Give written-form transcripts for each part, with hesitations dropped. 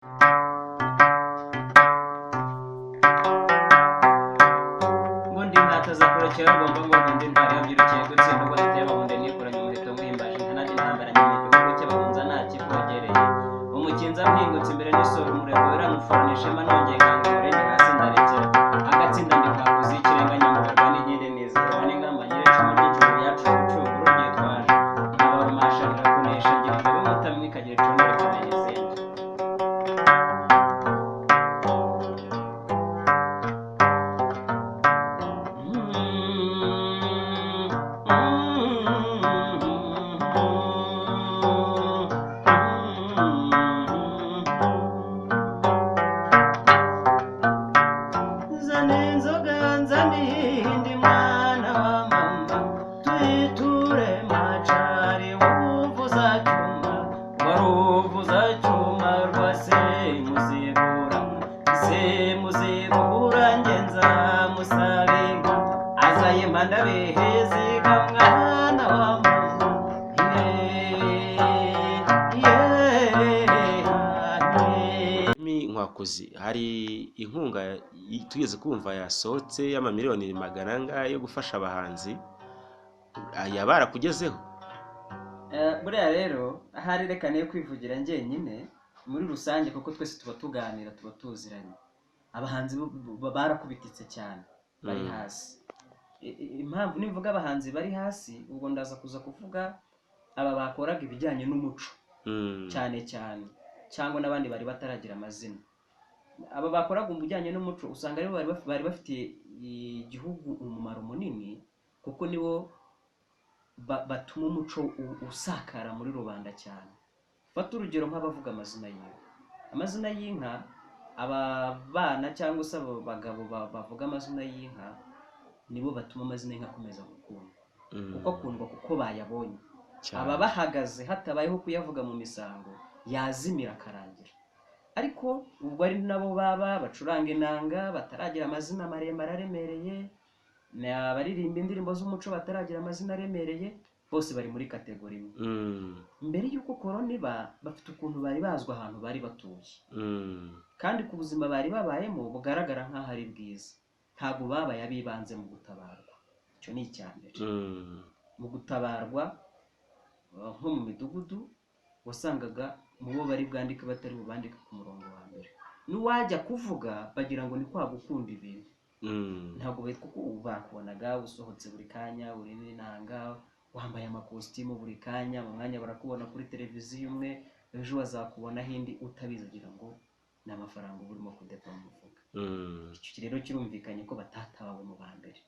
Ngo ndi nkataza kurekera rugomba ngo ndi ntwari yabyirukiye gutsinda ubwo nateye abahunde nikoranye umuheto nguhimbaje nkanajye intambara nyuma igihugu cy'abahunza nta kivogereye umukinza mpingutse imbere n'isoro umurego biramufurana ishema nongeye nkanga umurenge hasi ndarekera agatsinda ndi kwakuzi ikirenga nyamugarwa n'inkindi nizihirwa n'ingamba nyiricumu ry'ijuru yacu ubucunguru ryitwaje nkabarumasha ndirakunesha ngira ingabo mutamwe ikagira icumu rikamenya izindi. Nzana inzoga nzana iyindi mwana wa mama tuyiture macari waruvuza cyuma waruvuza cyuma rwa semuzibura semuzibura nge nzamusaba inka azayimpa ndabiheziga mwana wa mama ye ye. Nkwakuzi, hari inkunga tugeze kumva yasohotse y'amamiliyoni magana angahe yo gufasha abahanzi, aya barakugezeho? Buriya rero ahari reka niyo kwivugira njyenyine muri rusange, kuko twese tuba tuganira tuba tuziranye, abahanzi barakubititse cyane bari hasi. Impamvu nimvuga abahanzi bari hasi, ubwo ndaza kuza kuvuga aba bakoraga ibijyanye n'umuco cyane cyane, cyangwa n'abandi bari bataragira amazina. Aba bakoraga ibijyanye n'umuco usanga aribo bari bafitiye igihugu umumaro munini, kuko nibo batuma umuco usakara muri rubanda cyane. Fata urugero nk'abavuga amazina y'inka. Amazina y'inka, aba bana cyangwa se abo bagabo bavuga amazina y'inka nibo batuma amazina y'inka akomeza gukundwa, kuko akundwa kuko bayabonye. Aba bahagaze hatabayeho kuyavuga mu misango yazimira akarangira. Ariko ubwo ari nabo baba bacuranga inanga bataragira amazina maremare aremereye, ni abaririmba indirimbo z'umuco bataragira amazina aremereye, bose bari muri kategori imwe. Mbere y'uko korona iba, bafite ukuntu bari bazwi ahantu bari batuye, kandi ku buzima bari babayemo bugaragara nk'aho ari bwiza. Ntabwo babaye abibanze mu gutabarwa, icyo ni icya mbere. Mu gutabarwa nko mu midugudu wasangaga mu bo bari bwandike batari bubandike ku murongo wa mbere, n'uwajya kuvuga bagira ngo ni kwa gukunda ibintu. Ntabwo bitwa uko bakubonaga usohotse buri kanya, uri n'inanga, wambaye amakositimu buri kanya, mu mwanya barakubona kuri televiziyo umwe, ejo bazakubonaho indi utabizi, agira ngo ni amafaranga uba urimo kudepa mu mufuka. Icyo rero kirumvikanye ko batatabawe mu ba mbere.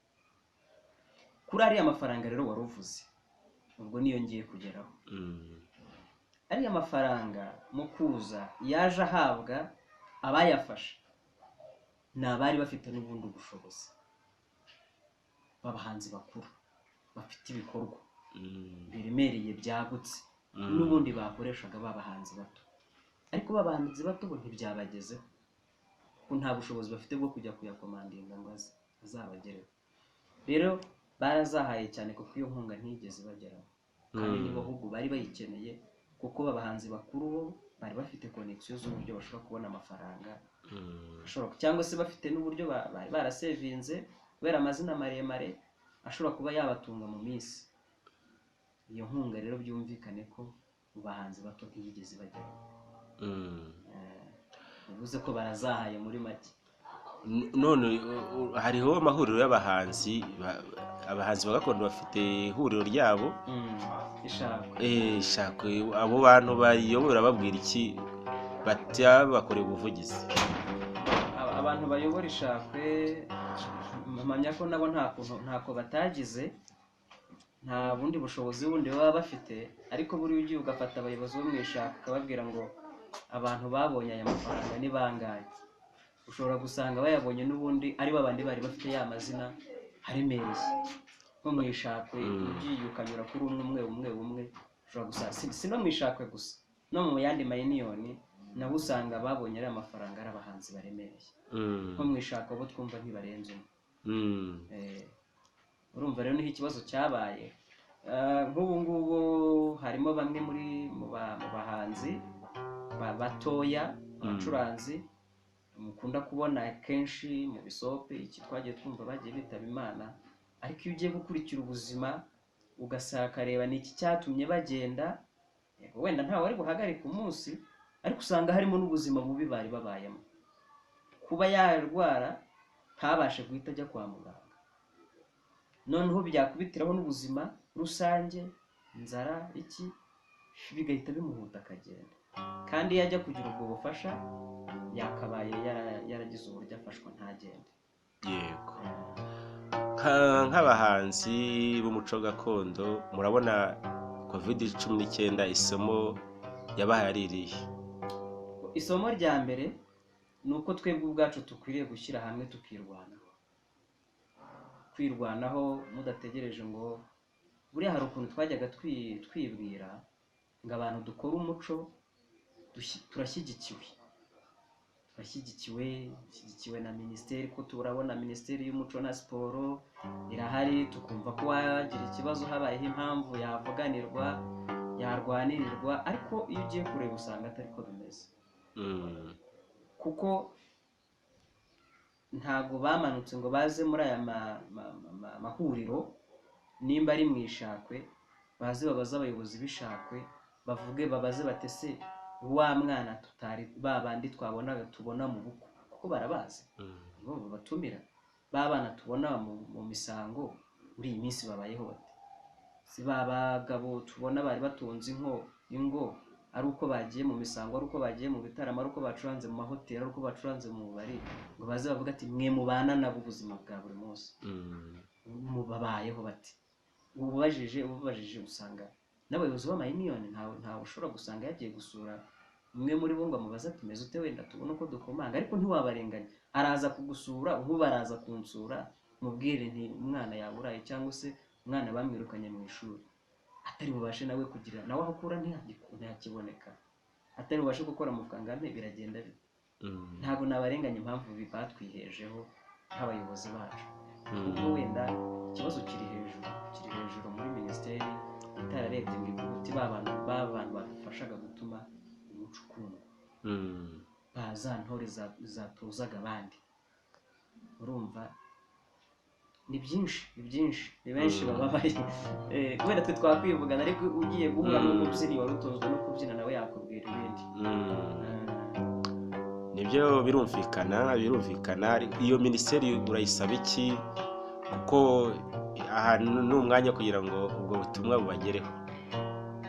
Kuri ariya mafaranga rero wari uvuze, ubwo niyo ngiye kugeraho. Ariya mafaranga mu kuza yaje ahabwa abayafashe ni abari bafite n'ubundi bushobozi b'abahanzi bakuru bafite ibikorwa biremereye byagutse, n'ubundi bakoreshaga b'abahanzi bato. Ariko b'abahanzi bato bo ntibyabagezeho, kuko nta bushobozi bafite bwo kujya kuyakomandinga ngo azabagereho. Rero barazahaye cyane kuko iyo nkunga ntiyigeze ibageraho, kandi nibo ahubwo bari bayikeneye, kuko abahanzi bakuru bo bari bafite connection z'uburyo bashobora kubona amafaranga, cyangwa se bafite n'uburyo bari barasevinze kubera amazina maremare ashobora kuba yabatunga mu minsi. Iyo nkunga rero byumvikane ko mu bahanzi bato ntiyigeze ibageraho. Bivuze ko barazahaye muri make. None hariho amahuriro y'abahanzi, abahanzi ba gakondo bafite ihuriro ryabo. Ishakwe. Ishakwe. Abo bantu bayobora babwira iki batabakoreye ubuvugizi? Abantu bayobora ishakwe mpamya ko nabo ntako batagize, nta bundi bushobozi bundi baba bafite, ariko buriya ugiye ugafata abayobozi bo mu ishakwe ukababwira ngo abantu babonye aya mafaranga ni bangahe, ushobora gusanga bayabonye n'ubundi ari babandi bari bafite ya mazina aremereye. Nko mu ishakwe ugiye ukanyura kuri umwe umwe umwe umwe, ushobora gusanga si no mu ishakwe gusa, no mu yandi mayiniyoni nabo usanga babonye ariya mafaranga ari abahanzi baremereye. Nko mu ishakwe abo twumva ntibarenze umwe. Urumva rero niho ikibazo cyabaye. Nk'ubu ngubu harimo bamwe muri mu bahanzi batoya Abacuranzi mukunda kubona kenshi mu bisope, iki twagiye twumva bagiye bitaba Imana, ariko iyo ugiye gukurikira ubuzima ugasaka, ni iki cyatumye bagenda, yego wenda ntawe wari buhagarike umunsi, ariko usanga harimo n'ubuzima bubi bari babayemo. Kuba yarwara ntabashe guhita ajya kwa muganga, noneho byakubitiraho n'ubuzima rusange, inzara, iki, bigahita bimuhuta akagenda. Kandi iyo ajya kugira ubwo bufasha yakabaye yaragize uburyo afashwa ntagende. Yego. Nk'abahanzi b'umuco gakondo, murabona COVID-19 isomo yabahaye ari irihe? Isomo rya mbere ni uko twebwe ubwacu dukwiriye gushyira hamwe tukirwanaho. Kwirwanaho mudategereje ngo, buriya hari ukuntu twajyaga twibwira ngo abantu dukora umuco turashyigikiwe, turashyigikiwe, dushyigikiwe na minisiteri, ko turabona Minisiteri y'Umuco na Siporo irahari, tukumva ko wagira ikibazo habayeho impamvu yavuganirwa, yarwanirirwa. Ariko iyo ugiye kureba usanga atari ko bimeze, kuko ntago bamanutse ngo baze muri aya mahuriro, nimba ari mu ishakwe, baze babaze abayobozi b'ishakwe, bavuge, babaze batese wa mwana tutari ba bandi twabonaga tubona mu bukwe, kuko barabazi, nibo babatumira, ba bana tubona mu misango muri iyi minsi babayeho bate? Si ba bagabo tubona bari batunze ingo ari uko bagiye mu misango, ari uko bagiye mu bitaramo, ari uko bacuranze mu mahoteli, ari uko bacuranze mu bubari, ngo baze bavuga ati mwe mubana nabo ubuzima bwa buri munsi, babayeho bati? Ububajije usanga n'abayobozi b'amayiniyoni ntawe ushobora gusanga yagiye gusura umwe muri bo ngo amubaze ati meze ute, wenda tubone uko dukomanga. Ariko ntiwabarenganya, araza kugusura, nk'ubu araza kunsura, mubwire nti umwana yaburaye cyangwa se umwana bamwirukanye mu ishuri, atari bubashe nawe kugira nawe aho akura ntihakiboneka, atari bubashe gukora amafaranga ame, biragenda bite? Ntabwo nabarenganya impamvu batwihejeho nk'abayobozi bacu, kuko wenda ikibazo kiri hejuru, kiri hejuru muri minisiteri itararebye ngo ivuge uti ba bantu badufashaga gutuma umuco ukundwa, ba za ntore zatozaga abandi. Urumva ni byinshi, ni byinshi, ni benshi bababaye. Wenda twe twakwivugana, ariko ugiye guhura n'umubyinnyi wari utunzwe no kubyina nawe yakubwira ibindi. Nibyo, birumvikana, birumvikana. Iyo minisiteri urayisaba iki? Kuko ahantu ni umwanya kugira ngo ubwo butumwa bubagereho.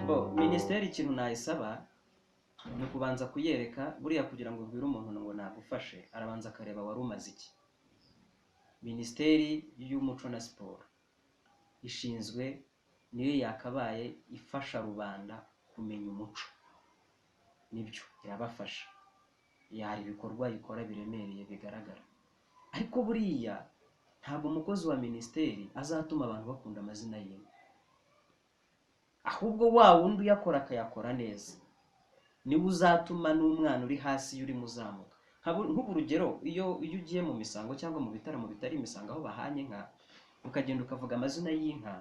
Bo minisiteri ikintu nayisaba ni ukubanza kuyereka, buriya kugira ngo ubwire umuntu ngo nagufashe arabanza akareba wari umaze iki. Minisiteri y'Umuco na Siporo ishinzwe, niyo yakabaye ifasha rubanda kumenya umuco, nibyo irabafasha, hari ibikorwa ikora biremereye bigaragara, ariko buriya ntabwo umukozi wa minisiteri azatuma abantu bakunda amazina y'inka, ahubwo wa wundi uyakora akayakora neza niwe uzatuma n'umwana uri hasi urimo uzamuka. Nk'ubu urugero, iyo ugiye mu misango cyangwa mu bitaramo bitari imisango aho bahanye inka, ukagenda ukavuga amazina y'inka,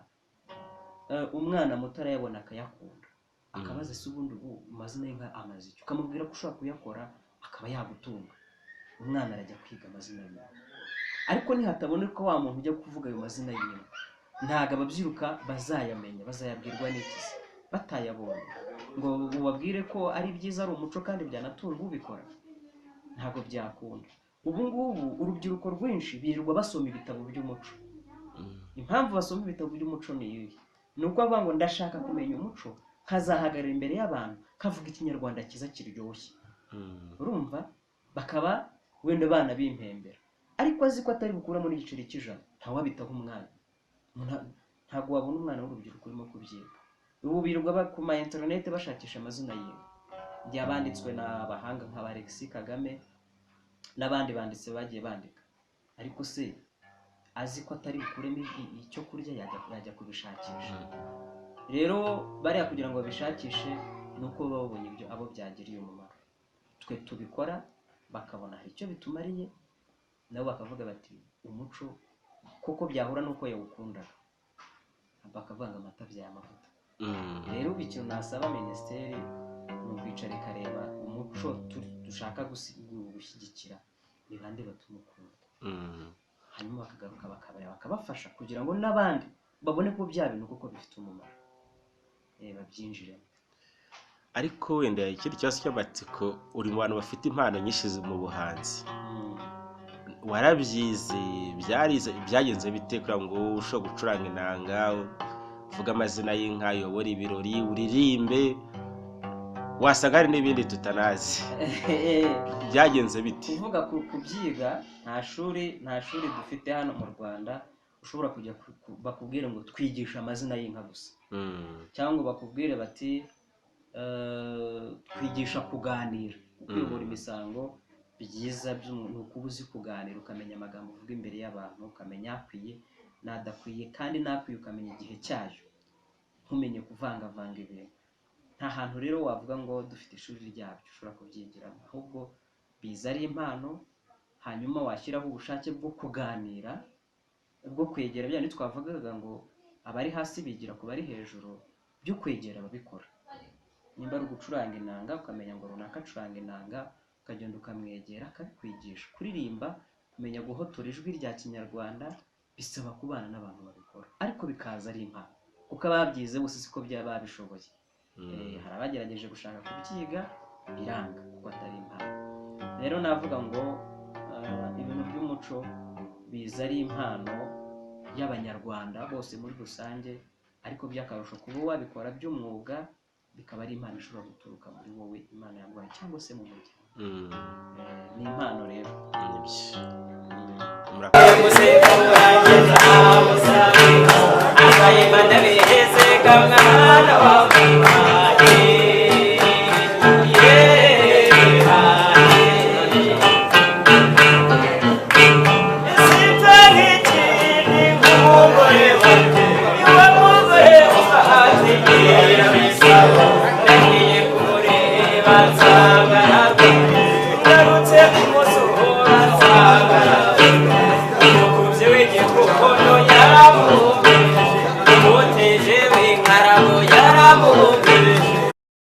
umwana muto arayabona akayakunda, akabaza se ubundi ubu amazina y'inka amaze iki, ukamubwira ko ushobora kuyakora akaba yagutunga, umwana arajya kwiga amazina y'inka. Ariko nihataboneka wa muntu ujya kuvuga ayo mazina y'inka, ntabwo ababyiruka bazayamenya, bazayabwirwa n'iki se batayabonye ngo ubabwire ko ari byiza, ari umuco kandi byanatunga ubikora? Ntabwo byakunda. Ubu ngubu urubyiruko rwinshi birirwa basoma ibitabo by'umuco. Impamvu basoma ibitabo by'umuco ni iyihe? Ni uko bavuga ngo ndashaka kumenya umuco, nkazahagarara imbere y'abantu kavuga ikinyarwanda cyiza kiryoshye. Urumva bakaba wenda bana bimpembera, ariko azi ko atari bukuramo n'igiceri cy'ijana, ntawabitaho umwanya. Ntabwo wabona umwana w'urubyiruko urimo kubyiga. Ubu birirwa ku ma interineti bashakisha amazina y'inka yabanditswe n'abahanga nka Alexis Kagame n'abandi banditse bagiye bandika, ariko se azi ko atari bukuremo icyo kurya, yajya kubishakisha? Rero bariya kugira ngo babishakishe ni uko baba babonye ibyo abo byagiriye umumaro. Twe tubikora bakabona hari icyo bitumariye, nabo bakavuga bati umuco kuko byahura n'uko yawukundaga, bakavuga ngo amata abyaye amavuta. Rero ubu ikintu nasaba minisiteri ni Ukwicara ikareba umuco dushaka gushyigikira, ni bande batuma ukunda. Hanyuma bakagaruka bakabareba, bakabafasha kugira ngo n'abandi babone ko bya bintu koko bifite umumaro, babyinjiremo. Ariko wenda ikindi kibazo cy'amatsiko, uri mu bantu bafite impano nyinshi mu buhanzi. Warabyize, byarize, byagenze bite kugira ngo ushobore gucuranga inanga, uvuge amazina y'inka, uyobore ibirori, uririmbe, wasanga hari n'ibindi tutanazi? Byagenze bite? Kuvuga kubyiga, nta shuri dufite hano mu Rwanda ushobora kujya bakubwire ngo twigisha amazina y'inka gusa, cyangwa ngo bakubwire bati twigisha kuganira, kuyobora imisango. Byiza by'umuntu ni ukuba uzi kuganira, ukamenya amagambo uvuga imbere y'abantu, ukamenya akwiye n'adakwiye, kandi n'akwiye ukamenya igihe cyayo, ntumenye kuvangavanga ibintu. Nta hantu rero wavuga ngo dufite ishuri ryabyo ushobora kubyigiramo, ahubwo biza ari impano. Hanyuma washyiraho ubushake bwo kuganira, bwo kwegera bya bindi twavugaga ngo abari hasi bigira ku bari hejuru, byo kwegera ababikora. Nimba ari ugucuranga inanga, ukamenya ngo runaka acuranga inanga, ukagenda ukamwegera akabikwigisha. Kuririmba, kumenya guhotora ijwi rya kinyarwanda, bisaba kubana n'abantu babikora, ariko bikaza ari impano, kuko ababyize bose siko byaba babishoboye. Hari abagerageje gushaka kubyiga biranga kuko atari impano. Rero navuga ngo ibintu by'umuco biza ari impano y'Abanyarwanda bose muri rusange, ariko by'akarusho kuba wabikora by'umwuga, bikaba ari impano ishobora guturuka muri wowe, Imana yaguhaye, cyangwa se mu muryango. Ni impano rero. Nibyo. Murakoze. Mwana wa mama, yeah. Umugore wanjye niwe mugore ubahaze, nagiye kureba nsanga.